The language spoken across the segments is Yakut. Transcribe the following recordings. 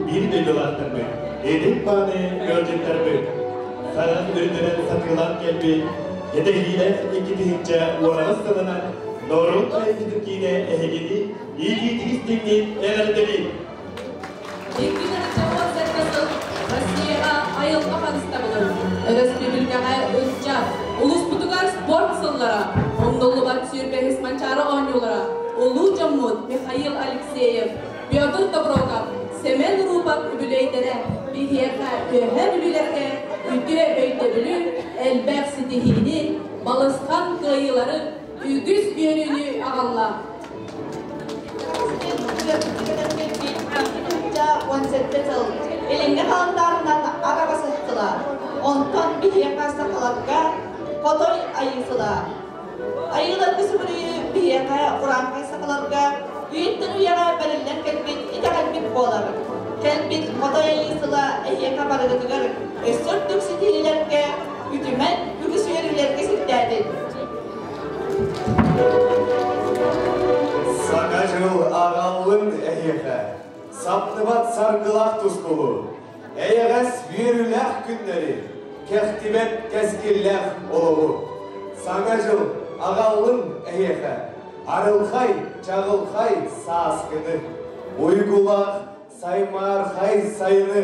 биир дойдулаахтарбыт, ытык мааны ыалдьыттарбыт, саҥа үрдүнэн сатыылаан кэлбит кэтэһиилээх 2018 сылынан норуот айымньытын киинэ эһигини иитиитин истиҥник эҕэрдэлиир! 2017 сыл Россияҕа айылҕа харыстабылын, өрөспүүбүлүкэҕэ ыччат, улууспутугар спорт сыллара, умнуллубат сүүрбэһис Манчаары оонньуулара, улуу дьоммут Михаил Алексеев, Петр Тоброков, Сэмэн Рупов үбүлүөйдэрэ биһиэхэ Үөһээ Бүлүүлэргэ үтүө өйдөбүлү, элбэх ситиһиини, балысхан кыайыылары, үгүс үөрүүнү аҕалла. 17 сыл илиҥҥи халандаарынан араҕас сыла, онтон биһиэхэ сахаларга Хотой Айыы сыла. Айыыларга сүгүрүйүү биһиэхэ урааҥхай сахаларга үйэттэн үйэҕэ бэриллэн кэлбит итэҕэлбит буолар. Кэлбит Хотой Айыы сыла эһиэхэ барыгытыгар өссө үрдүк ситиһиилэргэ, үтүмэн үгүс үөрүүлэргэ сирдээтин. Саҥа дьыл аҕаллын эһиэхэ, сапныбат саргылаах тускулу, эйэҕэс үөрүүлээх күннэри, кэхтибэт кэскиллээх олоҕу. Саҥа дьыл аҕаллын эһиэхэ, арылхай, чаҕылхай сааскыны, уйгулаах саймаархай сайыны,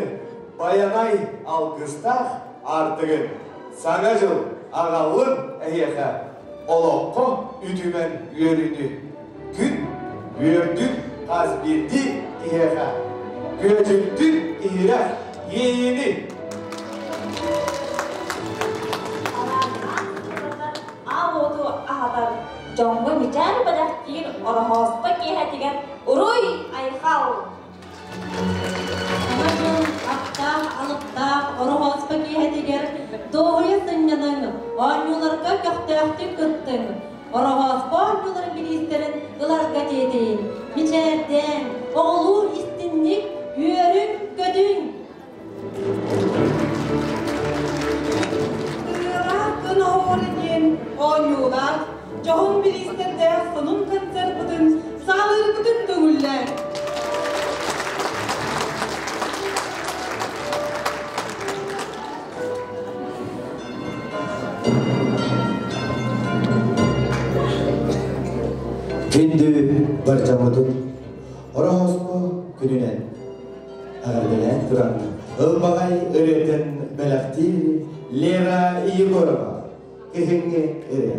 байанай алгыстаах аартыгын. Саҥа дьыл аҕаллын эһиэхэ, олоххо үтүмэн үөрүүнү, күн үөрдүн хас биирдии киһиэхэ, күөдьүттүн иһирэх иэйиини. Аал уоту аһатар, дьоҥҥо мичээр бэлэхтиир Ороһооспо киэһэтигэр уруй айхал! Саҥа дьыл аптаах, алыптаах Ороһооспо киэһэтигэр дуоһуйа сынньаныҥ, оонньууларга көхтөөхтүк кыттыҥ, Ороһооспо оонньууларын бириистэрин ыларга тиэтэйиҥ, мичээрдээҥ, оҕолуу истинник үөрүҥ-көтүҥ! Ырыалаах күн оһуора диэн оонньуулаах, дьоһун бириистэрдээх сонун концерпытын саҕалыырбытын көҥүллээн. Күндү бар дьоммутун Ороһооспо күнүнэн эҕэрдэлээн туран ылбаҕай ырыатын бэлэхтиир Лера Егорова Кыһыҥҥы ырыа.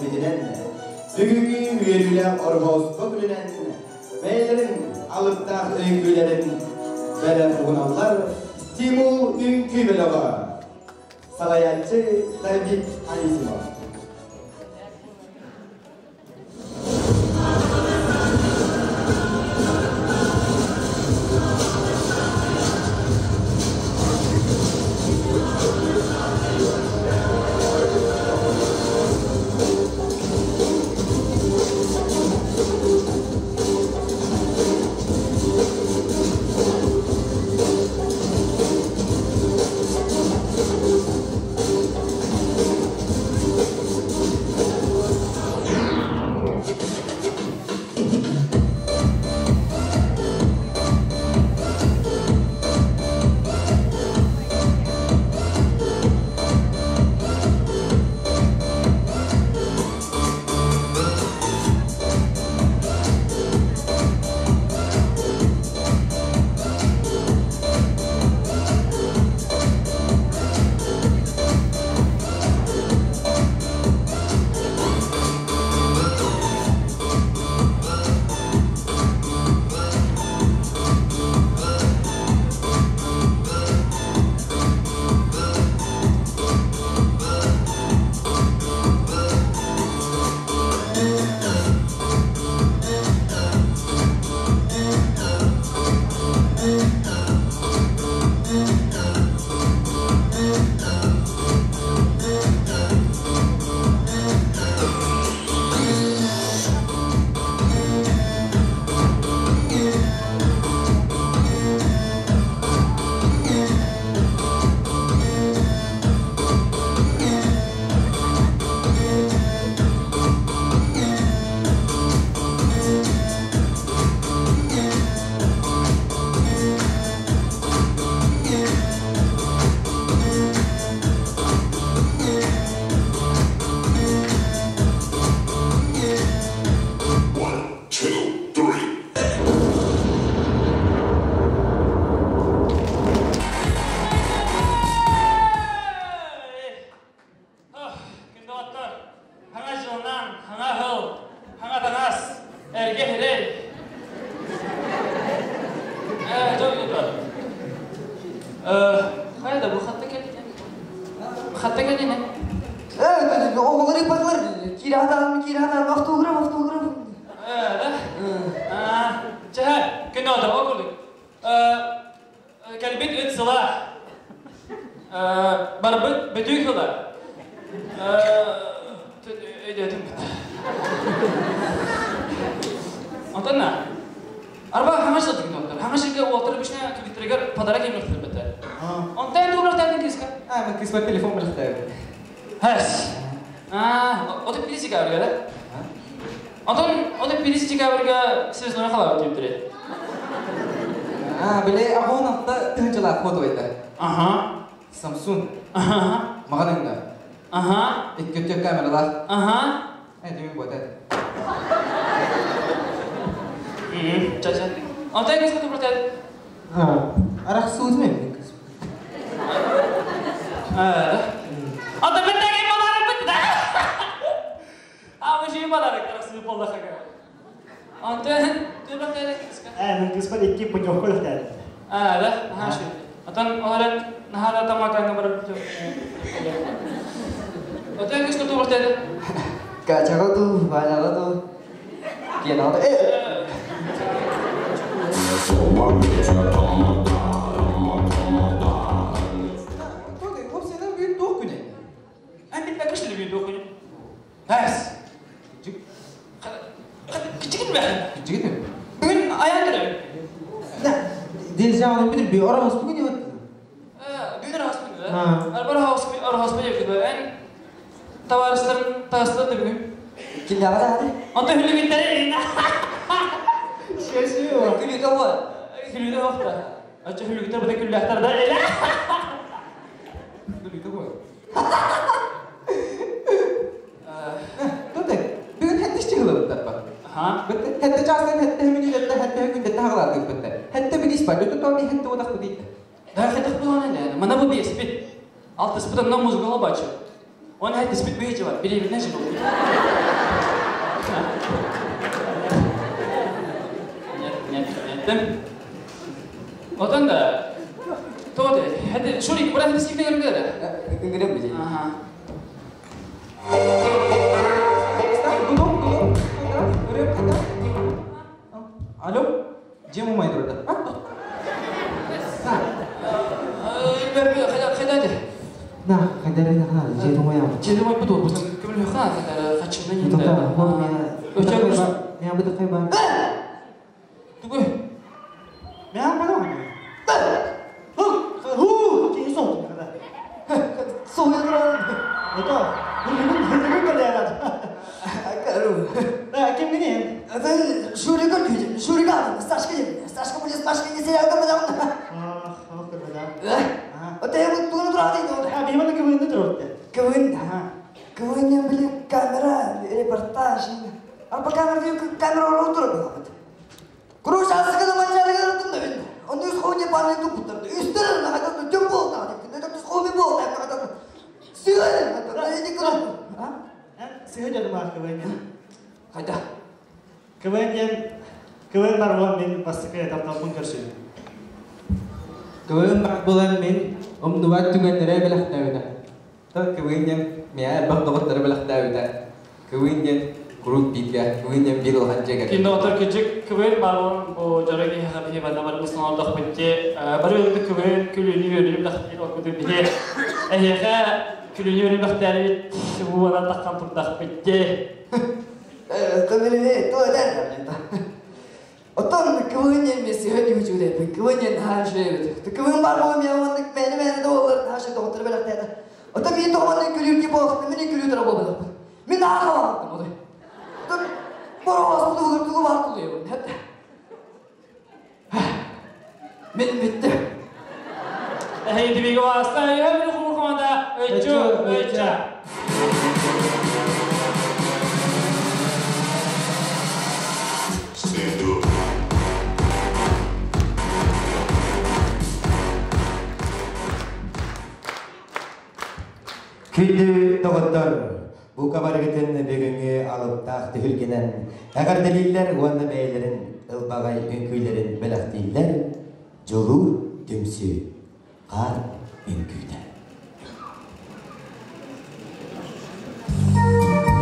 кэлбитинэн, бүгүҥҥү үөрүүлээх Ороһооспо күнүнэн бэйэлэрин алыптаах үҥкүүлэрин бэлэх угуналлар Стимул үҥкүү бөлөҕө. Салайааччы Давид Анисимов. Хаҥа дьылынан, хаҥа ыһыл, хаҥа таҥас, эргэ сирэй. Ээ, дьон ыытар. Хайа да бу хатта кэллинэ? Хатта кэллинэ? Э, оҕолор ыппатылар. Киирэ хатаан, киирэ хатаан, автограф, автограф. Ээ, да? Аа, чэ, күн ота, ол курдук. Кэлбит ыт сыла. Барбыт бөтүүк сыла. Өйдөөтүм Онтон на Арба хаҥа сылдьыгын оттор. Хаҥа сиргэ уолтар үгүсүнэ кыргыттарыгар подарок эмиэхтэрбэтэ. Онтон туурар кыыска? А, мен кыыспар телефон бэлэхтээбит. Хэс. Аа, ота пилisi кабырга да? Онтон ота пилisi кабырга сиз халабыт диэптире. А, биле аҕон алта тыһынчалаах фото байда. Аха. Samsung. Аха. Маҕан өҥнө. Аха. Икки өттө камералаах. Аха. Э, түмүн буотат. Ча-ча. Онтон кыыска тупуртат. Арах суут мен кыз. Онтон беттеген подарок бит. А, мы же подарок арах болла хага. Онтон тупуртат кыыска. Э, мен кыыспар икки путевка өлөхтээдим. А, да? Аха, ши. Онтон олорон нахара тамакаңа барып. Онтон кыыска тупуртат. Качаға ту, Валяға ту. Кен алды. Э, Топ сенен büyük doğu күнэ. Эн бит бэкэш ли видео хуни. Хэс. Кичигин бэ. Жигит. Бүгүн аян кэлэ. Дельзя оны бит би орос бүгүн вот. Бүгүн арахас бүгүн да. Арбар хаус арахас бүгүн да. Эн товарищтарын тастады бүгүн. Кимдәгә да хadi. Онто хүлүгүттэри. Шеши. Күлүгә бар. Хүлүгүтэ бахта. Ачы хүлүгүтэ бу күлләхтер да. Эле. Күлүгә бар. Тотек. Бүгүн хәтта чыгылып таппа. Аха. Бит хәтта частан хәтта минутта хәтта күндә тагылады бит. Хәтта бит бар. Төтө томи хәтта одак бит. Да хәтта булган инде. Мана бу бес бит. Алтыс бит на музыкалы бачы. Оны хәттеспит бүйечі бар, билебинен жыл ол. Нет, нет, нет. Отон да, тоды, хәтте Шурик, бұрат хәттес кимде көрүнгө да? Кыңгырым бiji. Ага. Алло, жем умай турда. На, хайдар на, жем умай. Жем умай бу бу ким ха, хачымдан инде. Мен бу кайба. Тугу. Мен бу. Ху, ху, кин сол. Сол ядран. Это, бу бүгүн көрдө. Да, ким гинен? Шурика күжү, Шурика, Сашка, Сашка будет Сашка не сериал кем да. Ах, ах, көрбөдө. Ота я вот туган турады инде. Ха, биманы кыбынды турды. Кыбын. Кыбын биле камера, репортаж. Арба камера камера ору турды. Круш асыгы манчалыгы тунда бин. Оны үс хоне паны тупуттар. Үстер на хата төм болду. Нэ төм хоми болду. Хата. Сыгы, хата не кыры. А? Сыгы дедим ар кыбын. Хайда. Кыбын ден кыбын бар болан мен бастыкы этаптан көрсөйм. Кыбын бар болан мен умдубат түгеннере белэхтээбитэ. Та кыбын ден мия бак доҕоттары белэхтээбитэ. Кыбын ден курук бииргэ, кыбын ден бир улахан дьиэ Кин доктор кыжык кыбын бар болан бу жарыгы хабихи банда бар муслан олдох битте. Бары өлдү кыбын күлүнү өрүлүп лахтир окуду бихе. Эхе күлүнү өрүлүп лахтары бу ана таккан турдах битте. Кыбын то ден. Отон кыбын ден меси хөтү хүчүдэ. Кыбын ден хашы. Кыбын бар болан мия онны мени мени доллар хашы доктор белэхтээбитэ. Ота мен тоғаны күлүр ки болықты, мен күлүр тұра болбадым. Мен аға бақтым одай. Ота бора басты олар тугу бар тулуй. Мен бітті. Хей дибиге баста, я бир команда, өчү, өчү. Күндү тоғыттар, бу кабаргытын бүгүнгү алыптаах түһүлгенен, эгер делиллер уонна бэйлерин ылбагай үҥкүүлэрин бэлэхтииллэр, жолуур түмсүү, қар үҥкүүтэ. Thank you.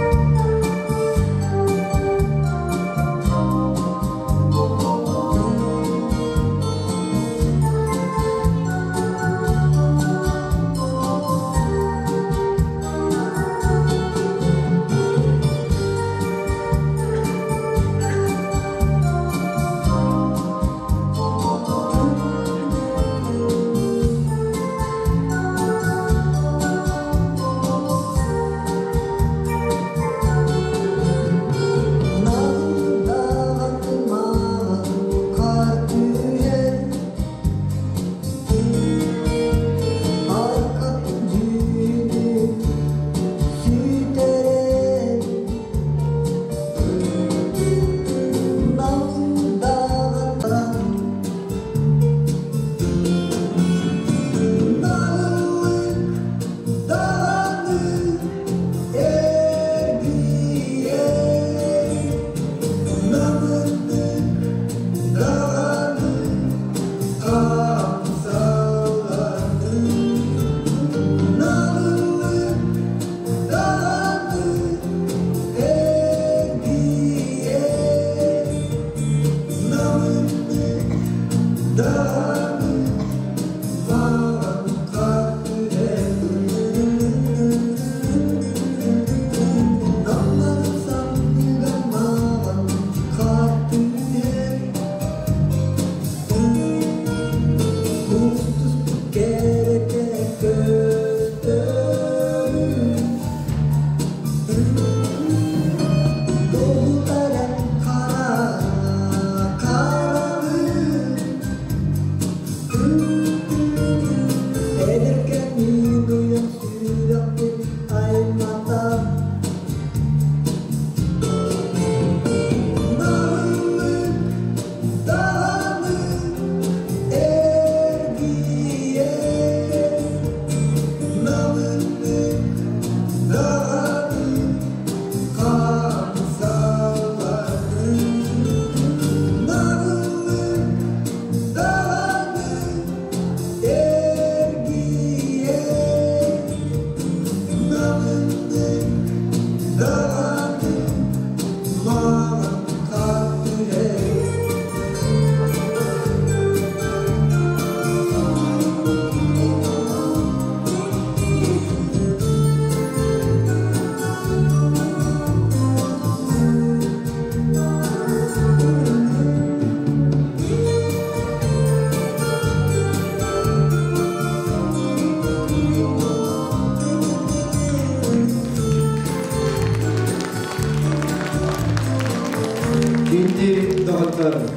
доҕоттор!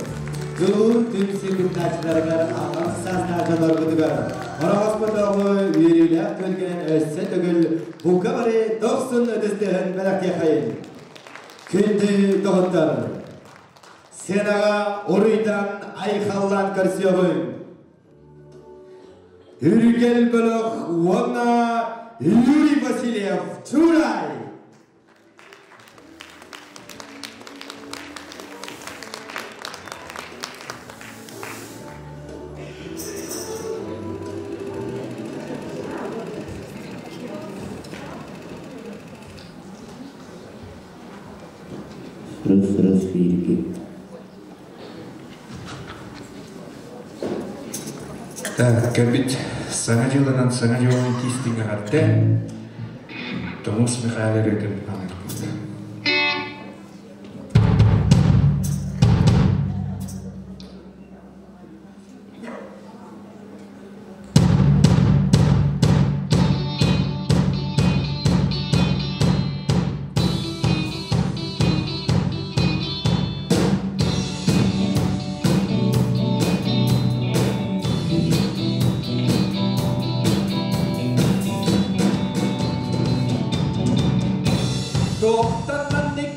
Дьулуур түмсүү кыттааччыларыгар аҕам саастаах дьоннорбутугар Ороһоспотооҕу үөрүүлээх түөлгэнэн өссө төгүл бука бары дохсун ытыстыһын бэлэхтиэххэйин! Күндү доҕоттор! Сценаҕа уруйдан айхаллаан көрсүөҕүҥ! Үргэл бөлөх уонна Юрий Васильев Чурай! Раз, раз, фирики. Так, кэлбит саҥа дьылынан саҥа дьылынан тиистиҥ эҕэрдэ. Томус Михайло ырыатын аныырбыт. Туохтан маннык